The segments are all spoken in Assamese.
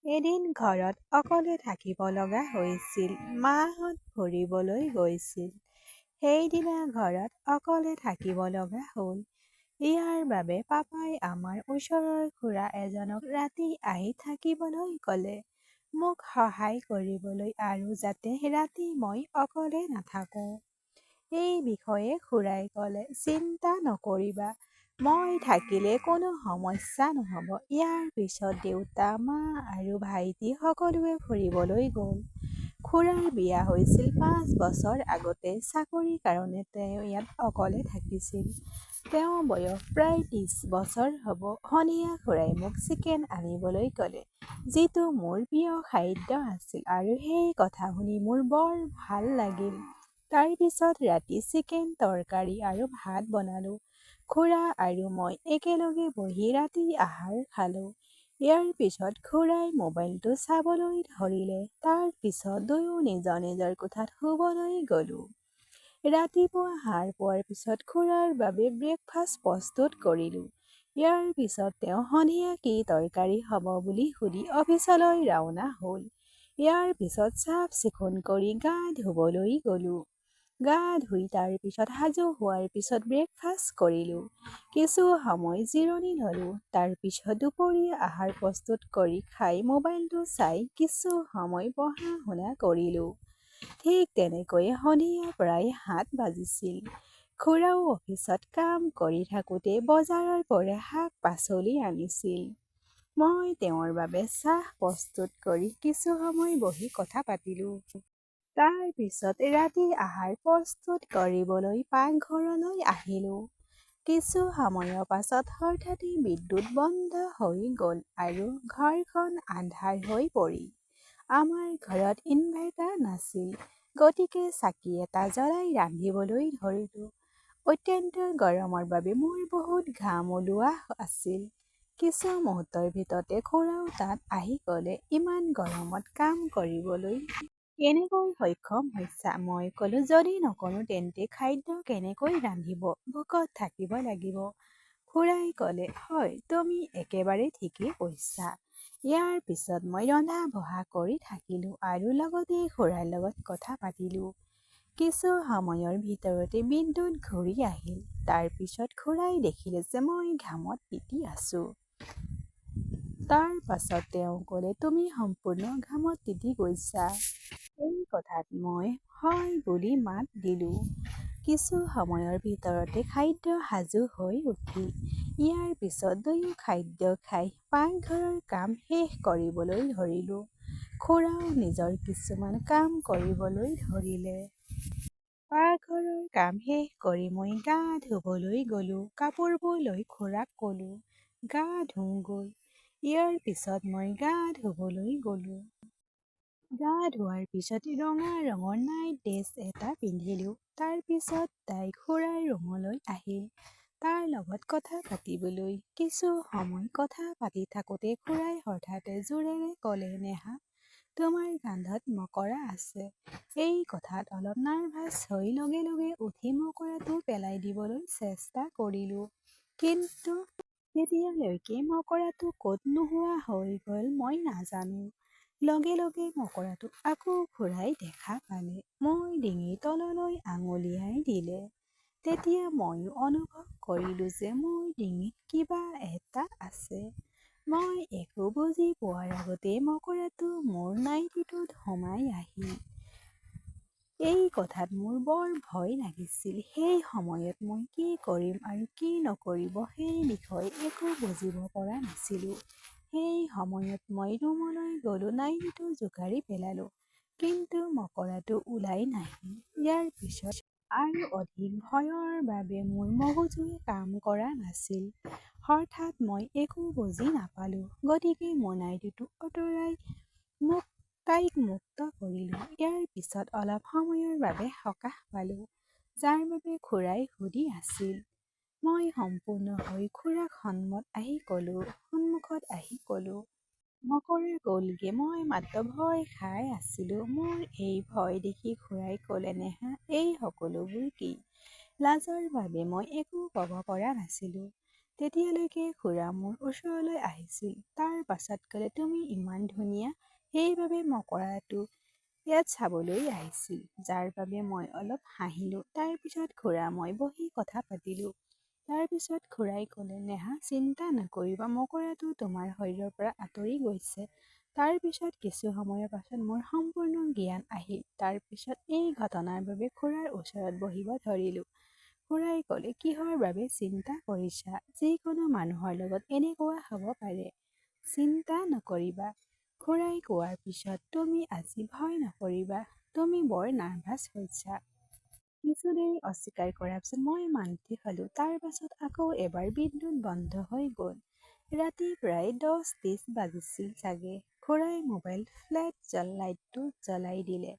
এদিন ঘৰত অকলে থাকিব লগা হৈছিল। মাহঁত ফুৰিবলৈ গৈছিল। সেইদিনা ঘৰত অকলে থাকিব লগা হ'ল। ইয়াৰ বাবে পাপাই আমাৰ ওচৰৰ খুৰা এজনক ৰাতি আহি থাকিবলৈ ক'লে। মোক সহায় কৰিবলৈ আৰু যাতে ৰাতি মই অকলে নাথাকোঁ। এই বিষয়ে খুৰাই ক'লে, চিন্তা নকৰিবা, মই থাকিলে কোনো সমস্যা নহ'ব। ইয়াৰ পিছত দেউতা, মা আৰু ভাইটি সকলোৱে ফুৰিবলৈ গ'ল। খুৰাৰ বিয়া হৈছিল 5 বছৰ আগতে। চাকৰিৰ কাৰণে তেওঁ ইয়াত অকলে থাকিছিল। তেওঁৰ বয়স প্ৰায় 30 বছৰ হ'ব। সন্ধিয়া খুৰাই মোক চিকেন আনিবলৈ ক'লে, যিটো মোৰ প্ৰিয় খাদ্য আছিল আৰু সেই কথা শুনি মোৰ বৰ ভাল লাগিল। তাৰ পিছত ৰাতি চিকেন তৰকাৰী আৰু ভাত বনালোঁ। খুৰা আৰু মই একেলগে বহি ৰাতিৰ আহাৰ খালোঁ। ইয়াৰ পিছত খুৰাই মোবাইলটো চাবলৈ ধৰিলে। তাৰ পিছত দুয়ো নিজৰ নিজৰ কোঠাত শুবলৈ গ'লোঁ। ৰাতিপুৱা সাৰ পোৱাৰ পিছত খুৰাৰ বাবে ব্ৰেকফাষ্ট প্ৰস্তুত কৰিলোঁ। ইয়াৰ পিছত তেওঁ সন্ধিয়া কি তৰকাৰী হ'ব বুলি সুধি অফিচলৈ ৰাওনা হ'ল। ইয়াৰ পিছত চাফ-চিকুণ কৰি গা ধুবলৈ গ'লোঁ। গা ধুই তাৰ পিছত সাজু হোৱাৰ পিছত ব্ৰেকফাষ্ট কৰিলোঁ। কিছু সময় জিৰণি ল'লোঁ। তাৰ পিছত দুপৰীয়া আহাৰ প্ৰস্তুত কৰি খাই মোবাইলটো চাই কিছু সময় পঢ়া-শুনা কৰিলোঁ। ঠিক তেনেকৈয়ে সন্ধিয়া প্ৰায় 7 বাজিছিল। খুৰাও অফিচত কাম কৰি থাকোঁতে বজাৰৰ পৰা শাক-পাচলি আনিছিল। মই তেওঁৰ বাবে চাহ প্ৰস্তুত কৰি কিছু সময় বহি কথা পাতিলোঁ। তাৰ পিছত ৰাতিৰ আহাৰ প্ৰস্তুত কৰিবলৈ পাকঘৰলৈ আহিলোঁ। কিছু সময়ৰ পাছত হঠাতে বিদ্যুৎ বন্ধ হৈ গ'ল আৰু ঘৰখন আন্ধাৰ হৈ পৰিল। আমাৰ ঘৰত ইনভাৰ্টাৰ নাছিল, গতিকে চাকি এটা জ্বলাই ৰান্ধিবলৈ ধৰিলোঁ। অত্যন্ত গৰমৰ বাবে মোৰ বহুত ঘাম ওলোৱা আছিল। কিছু মুহূৰ্তৰ ভিতৰতে খুৰাও তাত আহি ক'লে, ইমান গৰমত কাম কৰিবলৈ কেনেকৈ সক্ষম হৈছা? মই ক'লো, যদি নকৰো তেন্তে খাদ্য কেনেকৈ ৰান্ধিব, ভোকত থাকিব লাগিব। খুৰাই ক'লে, হয়, তুমি একেবাৰে ঠিকেই কৈছা। ইয়াৰ পিছত মই ৰন্ধা-বঢ়া কৰি থাকিলোঁ আৰু লগতে খুৰাৰ লগত কথা পাতিলোঁ। কিছু সময়ৰ ভিতৰতে বিদ্যুৎ ঘূৰি আহিল। তাৰ পিছত খুৰাই দেখিলে যে মই ঘামত তিতি আছোঁ। তাৰ পাছত তেওঁ ক'লে, তুমি সম্পূৰ্ণ ঘামত তিতি গৈছা। এই কথাত মই হয় বুলি মাত দিলোঁ। কিছু সময়ৰ ভিতৰতে খাদ্য সাজু হৈ উঠিল। ইয়াৰ পিছত দুয়ো খাদ্য খাই পাকঘৰৰ কাম শেষ কৰিবলৈ ধৰিলোঁ। খুৰাও নিজৰ কিছুমান কাম কৰিবলৈ ধৰিলে। পাকঘৰৰ কাম শেষ কৰি মই গা ধুবলৈ গ'লোঁ। কাপোৰবোৰ লৈ খুৰাক ক'লোঁ, গা ধোওঁগৈ। ইয়াৰ পিছত মই গা ধুবলৈ গ'লোঁ। গা ধোৱাৰ পিছত ৰঙা ৰঙৰ নাইট ড্ৰেছ এটা পিন্ধিলোঁ। তাৰ পিছত তাই খুৰাৰ ৰুমলৈ আহিল তাৰ লগত কথা পাতিবলৈ। কিছু সময় কথা পাতি থাকোঁতে খুৰাই হঠাতে জোৰেৰে ক'লে, নেহা, তোমাৰ কান্ধত মকৰা আছে। এই কথাত অলপ নাৰ্ভাছ হৈ লগে লগে উঠি মকৰাটো পেলাই দিবলৈ চেষ্টা কৰিলোঁ। কিন্তু তেতিয়ালৈকে মকৰাটো ক'ত নোহোৱা হৈ গ'ল মই নাজানো। লগে লগে মকৰাটো আকৌ খুৰাই দেখা পালে। মোৰ ডিঙিৰ তললৈ আঙুলিয়াই দিলে। তেতিয়া ময়ো অনুভৱ কৰিলোঁ যে মোৰ ডিঙিত কিবা এটা আছে। মই একো বুজি পোৱাৰ আগতেই মকৰাটো মোৰ নাইটিটোত সোমাই আহিল। এই কথাত মোৰ বৰ ভয় লাগিছিল। সেই সময়ত মই কি কৰিম আৰু কি নকৰিব সেই বিষয়ে একো বুজিব পৰা নাছিলোঁ। সেই সময়ত মই ৰুমলৈ গ'লোঁ, নাইটিটো জোকাৰি পেলালোঁ। কিন্তু মকৰাটো ওলাই নাহিল। ইয়াৰ পিছত আৰু অধিক ভয়ৰ বাবে মোৰ মগজুৱে কাম কৰা নাছিল। হঠাৎ মই একো বুজি নাপালোঁ। গতিকে মই নাইটিটো আঁতৰাই তাইক মুক্ত কৰিলোঁ। ইয়াৰ পিছত অলপ সময়ৰ বাবে সকাহ পালোঁ, যাৰ বাবে খুৰাই সুধি আছিল। মই সম্পূৰ্ণ হৈ খুৰাক সন্মুখত আহি ক'লোঁ। মকৰা গ'লগৈ, মই মাত্ৰ ভয় খাই আছিলোঁ। মোৰ এই ভয় দেখি খুৰাই ক'লে, নেহা, এই সকলোবোৰ কি? লাজৰ বাবে মই একো ক'ব পৰা নাছিলোঁ। তেতিয়ালৈকে খুৰা মোৰ ওচৰলৈ আহিছিল। তাৰ পাছত ক'লে, তুমি ইমান ধুনীয়া, সেইবাবে মকৰাটো ইয়াত চাবলৈ আহিছিল। যাৰ বাবে মই অলপ হাঁহিলোঁ। তাৰ পিছত খুৰা মই বহি কথা পাতিলোঁ। তাৰ পিছত খুৰাই ক'লে, নেহা, চিন্তা নকৰিবা, মকৰাটো তোমাৰ শৰীৰৰ পৰা আঁতৰি গৈছে। তাৰ পিছত কিছু সময়ৰ পাছত মোৰ সম্পূৰ্ণ জ্ঞান আহিল। তাৰ পিছত এই ঘটনাৰ বাবে খুৰাৰ ওচৰত বহিব ধৰিলোঁ। খুৰাই ক'লে, কিহৰ বাবে চিন্তা কৰিছা? যিকোনো মানুহৰ লগত এনেকুৱা হ'ব পাৰে। চিন্তা নকৰিবা। খুৰাই কোৱাৰ পিছত, তুমি আজি ভয় নকৰিবা। তুমি বৰ নাৰ্ভাছ হৈছা। কিছু দেৰি অস্বীকাৰ কৰাৰ পিছত মই মান্তি হ'লোঁ। তাৰ পাছত আকৌ এবাৰ বিদ্যুৎ বন্ধ হৈ গ'ল। ৰাতি প্ৰায় 10:30 বাজিছিল চাগে। খুৰাই মোবাইল ফ্লেছ লাইটটো জ্বলাই দিলে।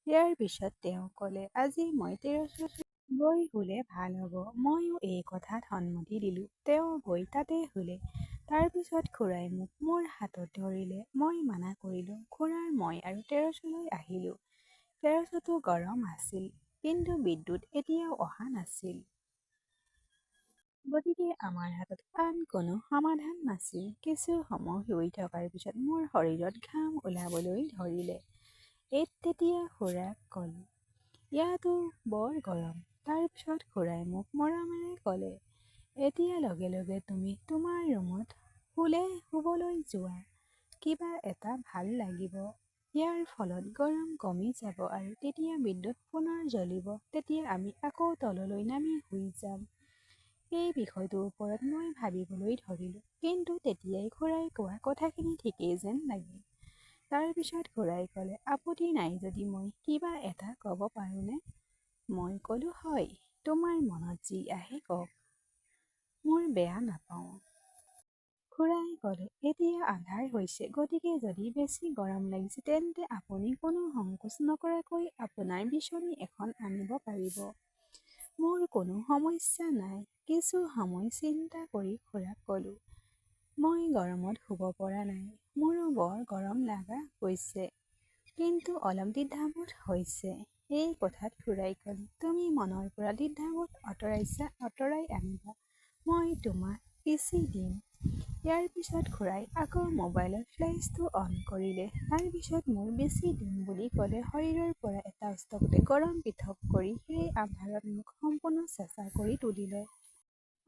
ইয়াৰ পিছত তেওঁ ক'লে, আজি মই টেৰেছত গৈ শুলে ভাল হ'ব। ময়ো এই কথাত সন্মতি দিলোঁ। তেওঁ গৈ তাতে শুলে। তাৰ পিছত খুৰাই মোক মোৰ হাতত ধৰিলে। মই মানা কৰিলোঁ। খুৰা, মই আৰু টেৰেছলৈ আহিলোঁ। টেৰেছতো গৰম আছিল। কিন্তু বিদ্যুৎ এতিয়াও অহা নাছিল। গতিকে আমাৰ হাতত আন কোনো সমাধান নাছিল। কিছু সময় শুই থকাৰ পিছত মোৰ শৰীৰত ঘাম ওলাবলৈ ধৰিলে। তেতিয়া খুৰাক ক'লোঁ, ইয়াতো বৰ গৰম। তাৰ পিছত খুৰাই মোক মৰমেৰে ক'লে, এতিয়া লগে লগে তুমি তোমাৰ ৰুমত শুবলৈ যোৱা। কিবা এটা ভাল লাগিব। ইয়াৰ ফলত গৰম কমি যাব আৰু তেতিয়া বিদ্যুৎ পুনৰ জ্বলিব। তেতিয়া আমি আকৌ তললৈ নামি শুই যাম। এই বিষয়টোৰ ওপৰত মই ভাবিবলৈ ধৰিলোঁ। কিন্তু তেতিয়াই খুৰাই কোৱা কথাখিনি ঠিকেই যেন লাগিল। তাৰ পিছত খুৰাই ক'লে, আপত্তি নাই যদি মই কিবা এটা ক'ব পাৰোঁনে? মই ক'লোঁ, হয়, তোমাৰ মনত যি আহে কওক। মোৰ বেয়া নাপাওঁ। খুৰাই ক'লে, এতিয়া আন্ধাৰ হৈছে, গতিকে যদি বেছি গৰম লাগিছে তেন্তে আপুনি কোনো সংকোচ নকৰাকৈ আপোনাৰ বিচনী এখন আনিব পাৰিব। মোৰ কোনো সমস্যা নাই। কিছু সময় চিন্তা কৰি খুৰাক ক'লোঁ, মই গৰমত শুব পৰা নাই। মোৰো বৰ গৰম লগা গৈছে। কিন্তু অলপ দ্বিধাবোধ হৈছে। এই কথাত খুৰাই ক'লে, তুমি মনৰ পৰা দ্বিধাবোধ আঁতৰাই আনিবা। মই তোমাক বিচি দিম। ইয়াৰ পিছত খুৰাই আকৌ মোবাইলৰ ফ্লেছটো অন কৰিলে। তাৰ পিছত মোৰ বিচি দিম বুলি ক'লে শৰীৰৰ পৰা এটা উস্তপতে গৰম পৃথক কৰি সেই আন্ধাৰত মোক সম্পূৰ্ণ চেঁচা কৰি তুলিলে।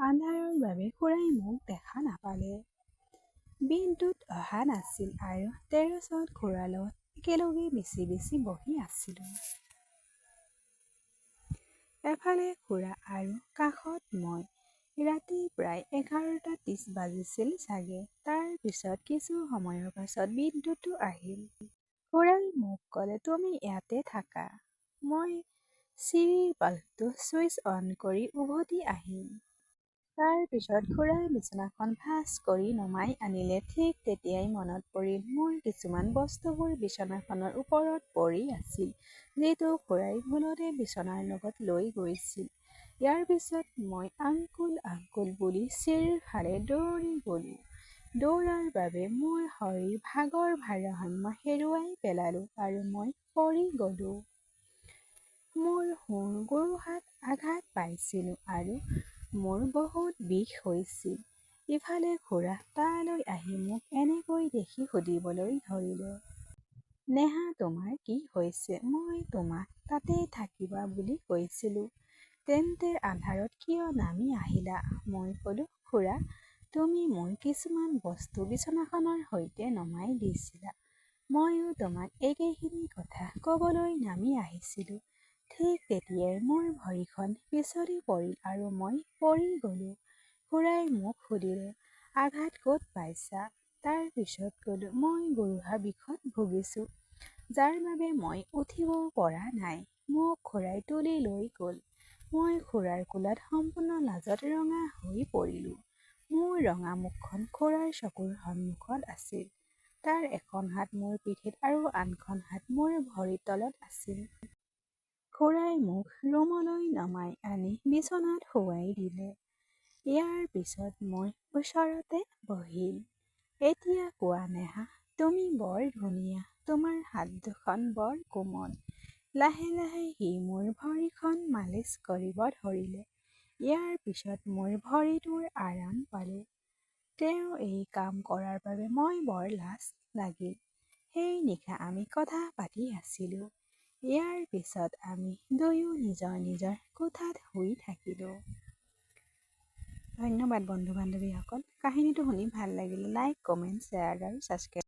আন্ধাৰৰ বাবে খুৰাই মোক দেখা নাপালে। বিদ্যুৎ অহা নাছিল আৰু টেৰেছত খুৰাৰ লগত একেলগে বিচি বিচি বহি আছিলোঁ। এফালে খুৰা আৰু কাষত মই। ৰাতি প্ৰায় 11:30 বাজিছিল চাগে। তাৰ পিছত কিছু সময়ৰ পাছত বিদ্যুতো আহিল। খুৰাই মোক ক'লে, তুমি ইয়াতে থাকা। মই চিৰিৰ বাল্বটো ছুইচ অন কৰি উভতি আহিম। তাৰ পিছত খুৰাই বিচনাখন ভাঁজ কৰি নমাই আনিলে। ঠিক তেতিয়াই মনত পৰিল, মোৰ কিছুমান বস্তুবোৰ বিচনাখনৰ ওপৰত পৰি আছিল, যিটো খুৰাই ভুলতে বিচনাৰ লগত লৈ গৈছিল। ইয়াৰ পিছত মই আংকুল আংকুল বুলি চিৰিৰ ফালে দৌৰি গ'লোঁ। দৌৰাৰ বাবে মোৰ শৰীৰ ভাগৰ ভাৰসাম্য হেৰুৱাই পেলালোঁ আৰু মই পৰি গ'লোঁ। মোৰ সোঁ গোৰোহাত আঘাত পাইছিলোঁ আৰু মোৰ বহুত বিষ হৈছিল। ইফালে খুৰা তালৈ আহি মোক এনেকৈ দেখি সুধিবলৈ ধৰিলে, নেহা, তোমাৰ কি হৈছে? মই তোমাক তাতেই থাকিবা বুলি কৈছিলোঁ। তেন্তে আন্ধাৰত কিয় নামি আহিলা? মই ক'লোঁ, খুৰা, তুমি মোৰ কিছুমান বস্তু বিচনাখনৰ সৈতে নমাই দিছিলা। ময়ো তোমাক একেখিনি কথা ক'বলৈ নামি আহিছিলোঁ। ঠিক তেতিয়াই মোৰ ভৰিখন পিছলি পৰিল আৰু মই পৰি গ'লোঁ। খুৰাই মোক সুধিলে, আঘাত ক'ত পাইছা? তাৰ পিছত ক'লোঁ, মই গোৰোহা বিষত ভুগিছোঁ, যাৰ বাবে মই উঠিব পৰা নাই। মোক খুৰাই তুলি লৈ গ'ল। মই খুৰাৰ কোলাত সম্পূৰ্ণ লাজত ৰঙা হৈ পৰিলোঁ। মোৰ ৰঙা মুখখন খুৰাৰ চকুৰ সন্মুখত আছিল। তাৰ এখন হাত মোৰ পিঠিত আৰু আনখন হাত মোৰ ভৰিৰ তলত আছিল। খুৰাই মোক ৰুমলৈ নমাই আনি বিচনাত শুৱাই দিলে। ইয়াৰ পিছত মোৰ ওচৰতে বহিল। এতিয়া কোৱা নেহা, তুমি বৰ ধুনীয়া। তোমাৰ হাত দুখন বৰ কোমল। লাহে লাহে সি মোৰ ভৰিখন মালিচ কৰিব ধৰিলে। ইয়াৰ পিছত মোৰ ভৰিটোৰ আৰাম পালে। তেওঁ এই কাম কৰাৰ বাবে মই বৰ লাজ লাগিল। সেই নিশা আমি কথা পাতি আছিলোঁ। ইয়াৰ পিছত আমি দুয়ো নিজৰ নিজৰ কোঠাত শুই থাকিলোঁ। ধন্যবাদ বন্ধু বান্ধৱীসকল। কাহিনীটো শুনি ভাল লাগিলে লাইক, কমেণ্ট, শ্বেয়াৰ আৰু ছাবস্ক্ৰাইব।